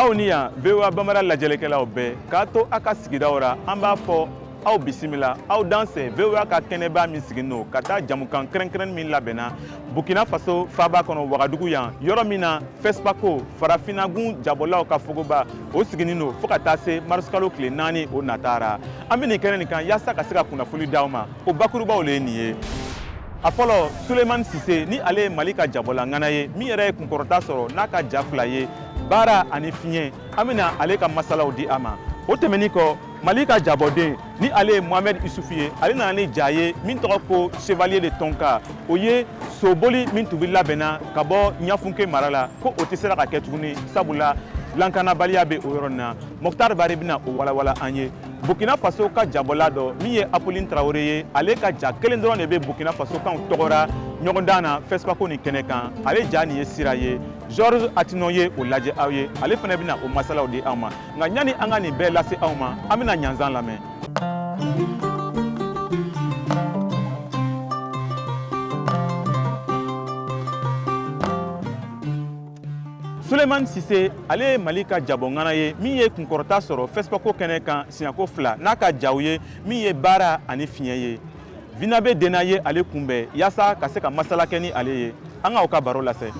Aw ni yan, VOA Bambara lajɛlikɛlaw bɛɛ k'a to a ka sigidaw ra, an b'a fɔ aw bisimila, aw dansɛ VOA ka kɛnɛba min sigin don ka taa jamukan kɛrɛnkɛrɛn min labɛnna Burkina Faso faaba kɔnɔ, Wagadugu yan, yɔrɔ min na FESPACO, farafinagun jabɔlaw ka fogoba, o siginin don fo ka taa se marisikalo tile 4 o natara. An bɛ nin kɛnɛ nin kan yaasa ka se ka kunnafoli d'aw ma. O bakurubaw le ye nin ye. A fɔlɔ, Sulemani Sise, ni ale ye Mali ka jabɔla ŋana ye min yɛrɛ ye kunkɔrɔta sɔrɔ n'a ka ja fila ye, Baara ani Fiɲɛ. An bɛna ale ka masalaw di a ma. O tɛmɛnin kɔ, Mali ka jabɔden, ni ale ye Mohamed Isufu ye, ale nana ni ja ye min tɔgɔ ko Chevalier de Tonka. O ye soboli min tun bɛ labɛnna ka bɔ Ɲafunke mara la, ko o tɛ sera ka kɛ tuguni, sabula lankanabaliya bɛ o yɔrɔ nin na. Mɔkutari Bari bɛna o walawala an ye. Burkina Faso ka jabɔla dɔ min ye Apolline Traoré ye, ale ka ja kelen dɔrɔn de bɛ Burkina Faso kanw tɔgɔra ɲɔgɔndan na FESPACO nin kɛnɛ kan. Ale ja nin ye Sira ye. Georges Atino ye o lajɛ aw ye, ale fana bɛna o masalaw di aw ma. Nka ɲani an ka nin bɛɛ lase aw ma, an bɛna ɲanzan lamɛn. Sulemani Sise, ale ye Mali ka jabɔŋana ye min ye kunkɔrɔta sɔrɔ FESPACO kɛnɛ kan siɲɛko fila n'a ka jaw ye min ye Baara ani Fiɲɛ ye. Vinabe Dena ye ale kunbɛn yaasa ka se ka masala kɛ ni ale ye. An k'aw ka baro lase.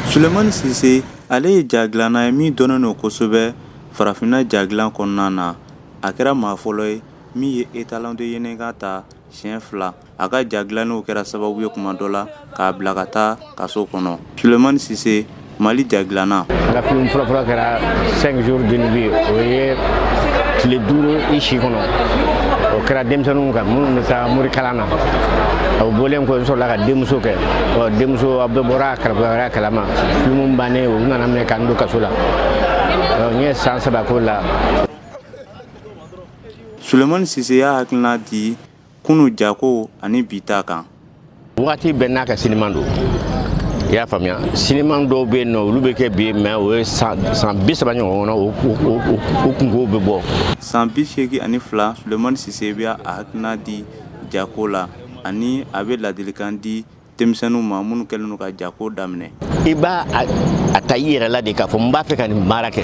Sulemani Sise, ale ye ja dilanna ye min dɔnnen don kosɛbɛ farafinna ja dilan kɔnɔna na. A kɛra maa fɔlɔ ye min ye étalon de Yennenga ta siɲɛ fila. A ka ja dilannenw kɛra sababu ye tuma dɔ la k'a bila ka taa kaso kɔnɔ. Sulemani Sise, Mali ja dilanna. N ka film fɔlɔfɔlɔ kɛra 5 jours d'une vie, o ye tile 5 i si kɔnɔ. O kɛra denmisɛnninw kan minnu bɛ taa morikalan na. O bɔlen kɔ, n sɔrɔla ka denmuso kɛ. Ɔ, denmuso, a bɛɛ bɔra a karamɔgɔya kalama. Film bannen, u nana minɛ ka n don kaso la. N ye san 3 k'o la. Sulemani Sise y'a hakilina di kunu jako ani bi ta kan. Wagati bɛɛ n'a ka sinima don, i y'a faamuya. Sinima dɔw bɛ yen nɔ, olu bɛ kɛ bi, mais o ye san 30 ɲɔgɔn kɔnɔ, o kunkow bɛ bɔ. San 82, Sulemani Sise bɛ a hakilina di jako la ani a bɛ ladilikan di denmisɛnninw ma minnu kɛlen don ka jako daminɛ. I b'a a ta i yɛrɛ la de k'a fɔ n b'a fɛ ka nin baara kɛ.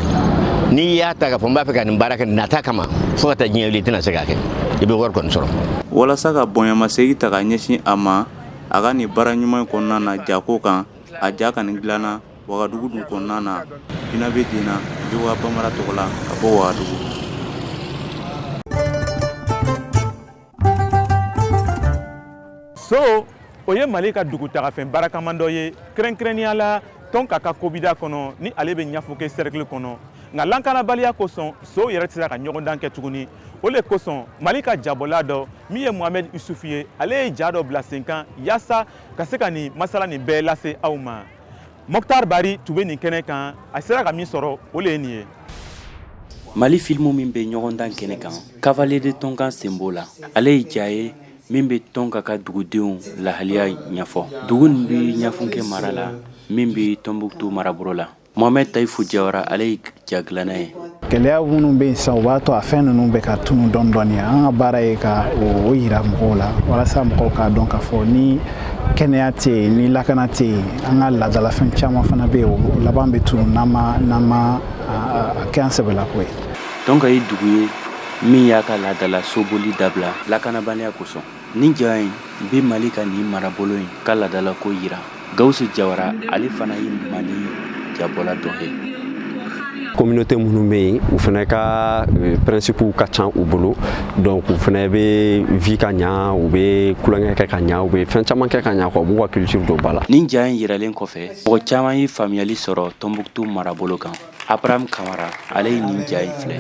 N'i y'a ta k'a fɔ n b'a fɛ ka nin baara kɛ nata kama, fo ka taa diɲɛ wuli, i tɛna se k'a kɛ, i bɛ wari kɔni sɔrɔ. Walasa ka bonyamasegin ta ka ɲɛsin a ma a ka nin baara ɲuman in kɔnɔna na jako kan, a ja ka nin dilanna Wagadugu dugu kɔnɔna na. Jinabe Dena, VOA Bambara tɔgɔ la ka bɔ Wagadugu. So, o ye Mali ka dugutagafɛn barakaman dɔ ye, kɛrɛnkɛrɛnnenya la Tɔnka ka kobida kɔnɔ, ni ale bɛ Ɲafunke cercle kɔnɔ. Nka lankanabaliya kosɔn, sow yɛrɛ tɛ se ka ɲɔgɔndan kɛ tuguni. O le kosɔn, Mali ka jabɔla dɔ min ye Mohamed Isufu ye, ale ye ja dɔ bila sen kan yaasa ka se ka nin masala nin bɛɛ lase aw ma. Mɔkitar Bari tun bɛ nin kɛnɛ kan, a sera ka min sɔrɔ, o le ye nin ye. Mali filimu min bɛ ɲɔgɔndan kɛnɛ kan, Cavalier de Tonka sen b'o la. Ale ye ja ye min bɛ Tɔnka ka dugudenw lahaliya ɲɛfɔ. Dugu nin bɛ Ɲafunke mara la min bɛ Tɔnbuktu marabolo la. Mohamed Tayifu Jawara, ale ye ja dilanna ye. Gɛlɛya minnu bɛ yen sisan, o b'a to a fɛn ninnu bɛ ka tunu dɔɔni dɔɔni. An ka baara ye ka o yira mɔgɔw la walasa mɔgɔw k'a dɔn k'a fɔ ni kɛnɛya tɛ yen, ni lakana tɛ yen, an ka laadalafɛn caman fana bɛ yen, o laban bɛ tunu n'an ma a kɛ an sɛbɛlako ye. Tɔnka ye dugu ye min y'a ka laadala soboli dabila lakanabaliya kosɔn. Nin ja in bɛ Mali ka nin marabolo in ka laadalako yira. Gawusu Jawara, ale fana ye Mali jabɔla dɔ ye. Communauté minnu bɛ yen, u fana ka principe ka ca u bolo. Donc u fana bɛ vie ka ɲa, u bɛ tulonkɛ kɛ ka ɲa, u bɛ fɛn caman kɛ ka ɲa quoi, u b'u ka culture don ba la. Nin ja in yiralen kɔfɛ, mɔgɔ caman ye faamuyali sɔrɔ Tɔnbuktu marabolo kan. Abraham Kamara, ale ye nin ja in filɛ.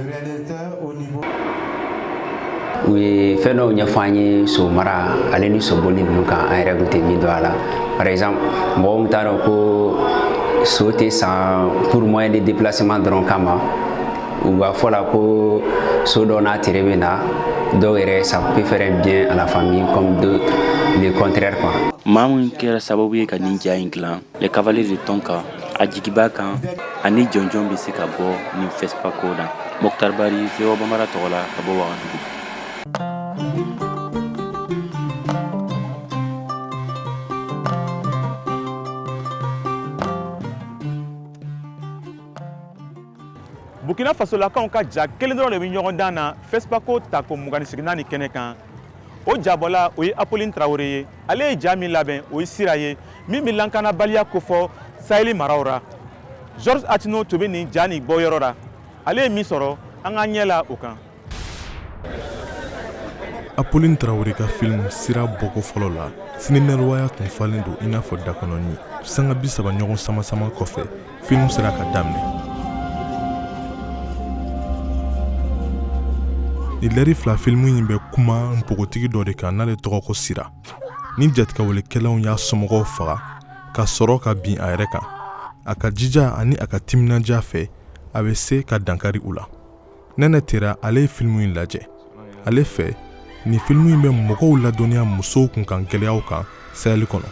U ye fɛn dɔw ɲɛfɔ an ye so mara ale ni soboli ninnu kan, an yɛrɛ tun tɛ min dɔn a la. Par exemple, mɔgɔw tun t'a dɔn ko so tɛ san pour moyen de déplacement dɔrɔn kama. U b'a fɔ la ko so dɔ n'a tere bɛ na, dɔw yɛrɛ, ça peut faire un bien à la famille comme d'autres le contraire quoi. Maa min kɛra sababu ye ka nin ja in dilan, Les Cavaliers de Tonka, a jigi b'a kan ani jɔnjɔn bɛ se ka bɔ nin FESPACO la. Mokhtar Bari, VOA Bambara tɔgɔ la ka bɔ Wagadugu. Burkina Fasolakaw ka ja kelen dɔrɔn de bɛ ɲɔgɔn dan na FESPACO tako 28nan ni kɛnɛ kan. O jabɔla, o ye Apolline Traoré ye. Ale ye ja min labɛn, o ye Sira ye, min bɛ lakanabaliya kofɔ Sahel maraw ra. Georges Atino tun bɛ nin ja nin bɔyɔrɔ la. Ale ye min sɔrɔ, an ka ɲɛ la o kan. Apolline Traoré ka film Sira bɔko fɔlɔ la, Ciné-Nerwaya tun falen don i n'a fɔ dakɔnɔni. Sanga 30 ɲɔgɔn sama-sama kɔfɛ, film sera ka daminɛ. Ni lɛri 2 filimu in bɛ kuma npogotigi dɔ de kan n'ale tɔgɔ ko Sira, ni jatigɛwalekɛlaw y'a somɔgɔw faga ka sɔrɔ ka bin a yɛrɛ kan. A ka jija ani a ka timinandiya fɛ, a bɛ se ka dankari u la. Nɛnɛ Tera, ale ye filimu in lajɛ. Ale fɛ, nin filimu in bɛ mɔgɔw ladɔnniya musow kunkan gɛlɛyaw kan Sahel kɔnɔ.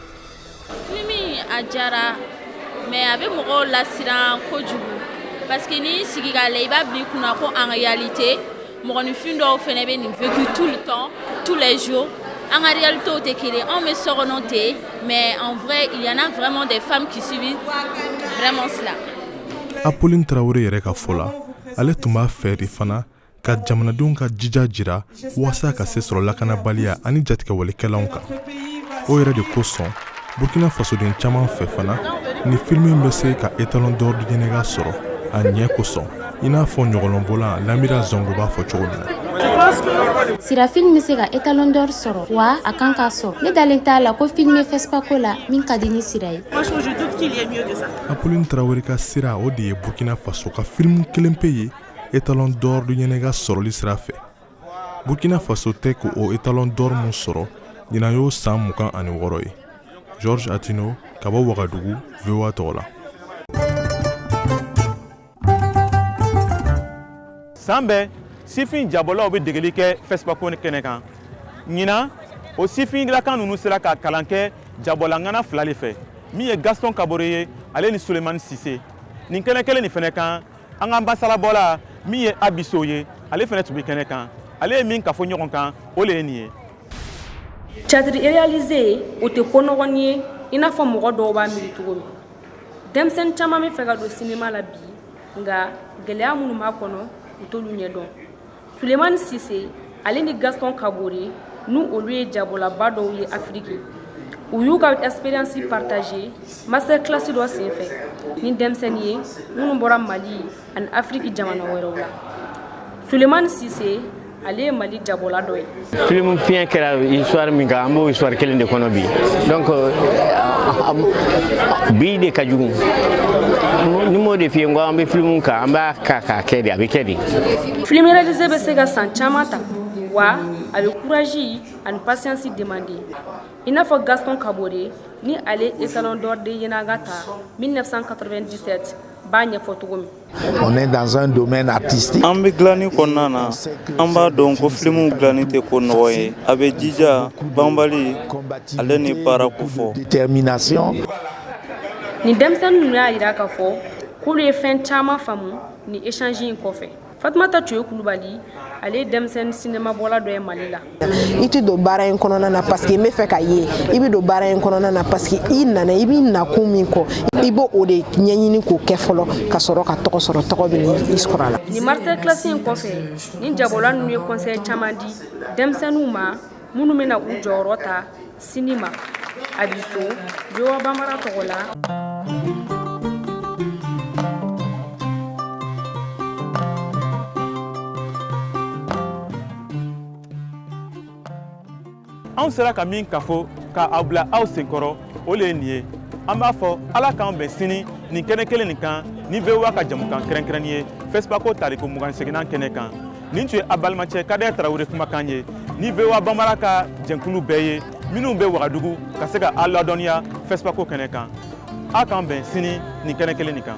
Filimi a diyara, mais a bɛ mɔgɔw lasiran kojugu, parce que n'i sigi k'a lajɛ, i b'a bila i kunna ko en réalité mɔgɔninfin dɔw fana bɛ nin vécu tout le temps, tous les jours. An ka réalité tɛ kelen, anw bɛ so kɔnɔ ten, mais en vrai il y en a vraiment des femmes qui subissent vraiment cela. Apolline Traoré yɛrɛ ka fɔ la, ale tun b'a fɛ de fana ka jamanadenw ka jija jira walasa ka se sɔrɔ lakanabaliya ani jatigɛwalekɛlaw kan. O yɛrɛ de kosɔn, Burkina fasoden caman fɛ fana, ni filimu in bɛ se ka Étalon d'or du Yennenga sɔrɔ a ɲɛ kosɔn, i n'a fɔ ɲɔgɔlɔnbɔla Lamira Zongo b'a fɔ cogo min na. Sira film bɛ se ka Étalon d'or sɔrɔ wa, a kan k'a sɔrɔ. Ne dalen t'a la ko film bɛ FESPACO la min ka di ni Sira ye. Apolline Traoré ka Sira, o de ye Burkina Faso ka filimu kelen pe ye Étalon d'or du Yennenga sɔrɔli sira fɛ. Burkina Faso tɛ k'o Étalon d'or mun sɔrɔ, ɲinan y'o san 26 ye. Georges Atino ka bɔ Wagadugu, VOA tɔgɔ la. San bɛɛ, sifin jabɔlaw bɛ degeli kɛ FESPACO kɛnɛ kan. Ɲinan, o sifinlakan ninnu sera ka kalan kɛ jabɔlangana fila de fɛ, min ye Gaston Kabore ye, ale ni Sulemani Sise. Nin kɛnɛ kelen nin fɛnɛ kan, an ka basalabɔla min ye Abiso ye, ale fɛnɛ tun bɛ kɛnɛ kan. Ale ye min kafo ɲɔgɔn kan, o le ye nin ye. Théâtre réalisé, o tɛ ko nɔgɔnin ye i n'a fɔ mɔgɔ dɔw b'a miiri cogo min. Denmisɛnnin caman bɛ fɛ ka don sinema la bi, nka gɛlɛya minnu b'a kɔnɔ, u t'olu ɲɛdɔn. Sulemani Sise ale ni Gaston Kabore, n'u olu ye jabɔlaba dɔw ye Afiriki, u y'u ka expérience partager master class dɔ senfɛ ni denmisɛnnin ye minnu bɔra Mali ani Afiriki jamana wɛrɛw la. Sulemani Sise, ale ye Mali jabɔla dɔ ye. Film fiɲɛ kɛra histoire min kan, an b'o histoire kelen de kɔnɔ bi. Donc bi de ka jugu. Ni m'o de f'i ye, n ko an bɛ film kan, an b'a ka k'a kɛ de, a bɛ kɛ de. Film réalisé bɛ se ka san caman ta wa, a bɛ courage ani patience demander, i n'a fɔ Gaston Kabore ni ale Étalon d'or de Yennenga ta 1997 b'a ɲɛfɔ cogo min. On est dans un domaine artistique. An bɛ dilanni kɔnɔna na, an b'a dɔn ko filimuw dilanni tɛ ko nɔgɔ ye. A bɛ jija, banbali ale ni baara ko fɔ. Détermination. Nin denmisɛnnin ninnu y'a jira k'a fɔ k'olu ye fɛn caman faamu ni échange in kɔfɛ. Fatumata Tuye Kulubali, ale ye denmisɛnnin sinɛmabɔla dɔ ye Mali la. I tɛ don baara in kɔnɔna na parce que n bɛ fɛ ka ye. I bɛ don baara in kɔnɔna na parce que i nana, i b'i nakun min kɔ, i b'o o de ɲɛɲini k'o kɛ fɔlɔ ka sɔrɔ ka tɔgɔ sɔrɔ. Tɔgɔ bɛ i sɔrɔ a la. Nin master class in kɔfɛ, nin jabɔla ninnu ye conseil caman di denmisɛnninw ma minnu bɛna u jɔyɔrɔ ta sini ma. Abiso, VOA Bambara tɔgɔ la. Anw sera ka min kafo ka aw bila aw senkɔrɔ, o le ye nin ye. An b'a fɔ Ala k'an bɛn sini nin kɛnɛ kelen nin kan ni VOA ka jamukan kɛrɛnkɛrɛnnin ye FESPACO tariko 28nan kɛnɛ kan. Nin tun ye a balimacɛ Kadɛ Tarawele kumakan ye ni VOA Bambara ka jɛnkulu bɛɛ ye minnu bɛ Wagadugu ka se ka aw ladɔnniya FESPACO kɛnɛ kan. Aw k'an bɛn sini nin kɛnɛ kelen nin kan.